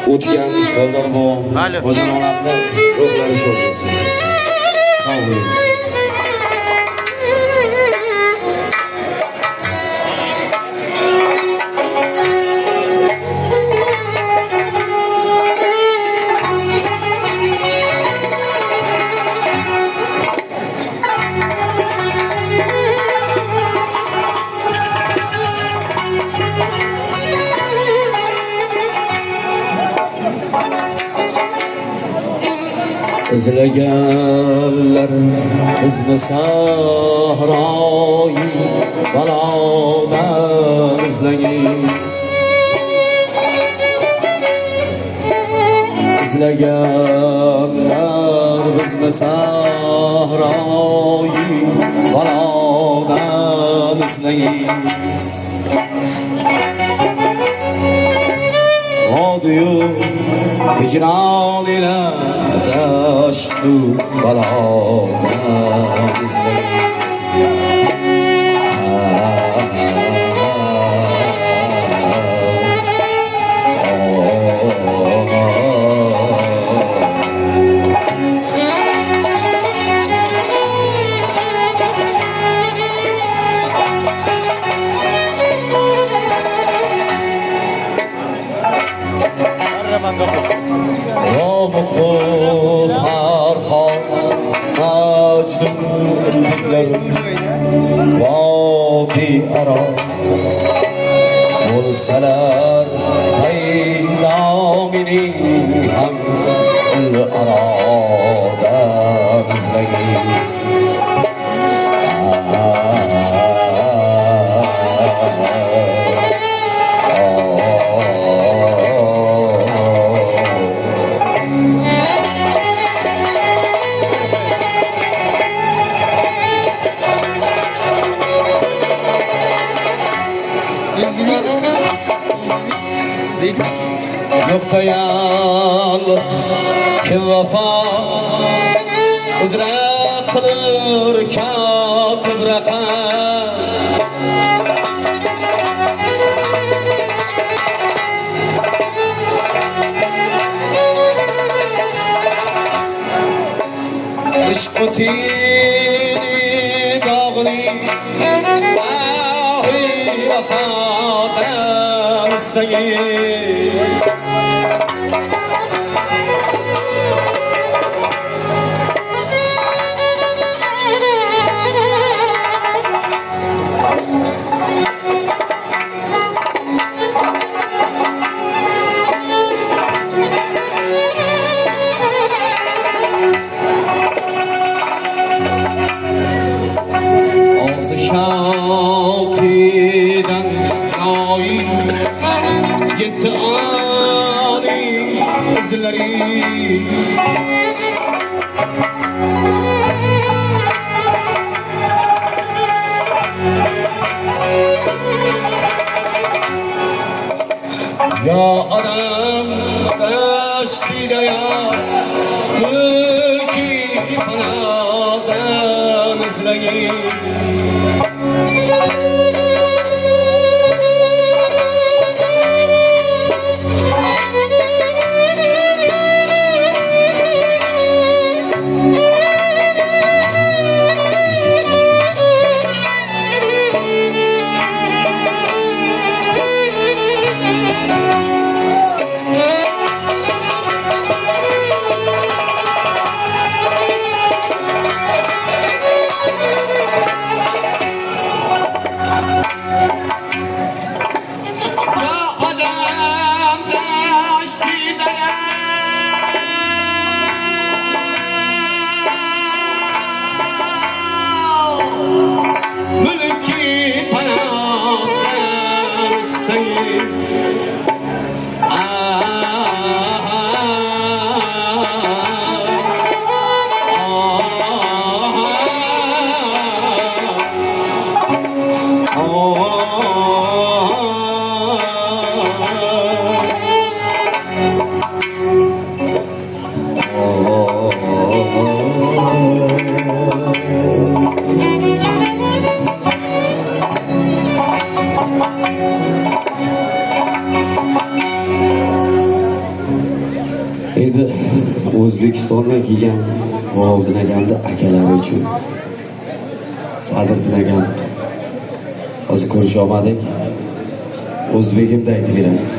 O'tgan Xoldor bobom, Xo'jan onamni ruhlari shod bo'lsin. Sog' bo'ling. Izlaganlar bizni sahroyi balodan izlangiz. Izlaganlar bizni sahroyi balodan izlangiz. Vodiyu hicran ile daştu balodan izlangiz. ومخوف هرخاص مجنون وادي أرى bo'lsalar paydo mening ham irodam izlangiz. Noktayal kim vefa uzra qilur katib raqam ishq o'tini dog'li ahi vafodan istangiz. Şavkidan nayi yetti ani izleri Ya adam dashtida ya mulki fanadan izlangiz. Endi O'zbekistondan kelgan Boboddin akamni akalari uchun Sadriddin akam hozir ko'risha olmadik. O'zbegimda aytib beramiz.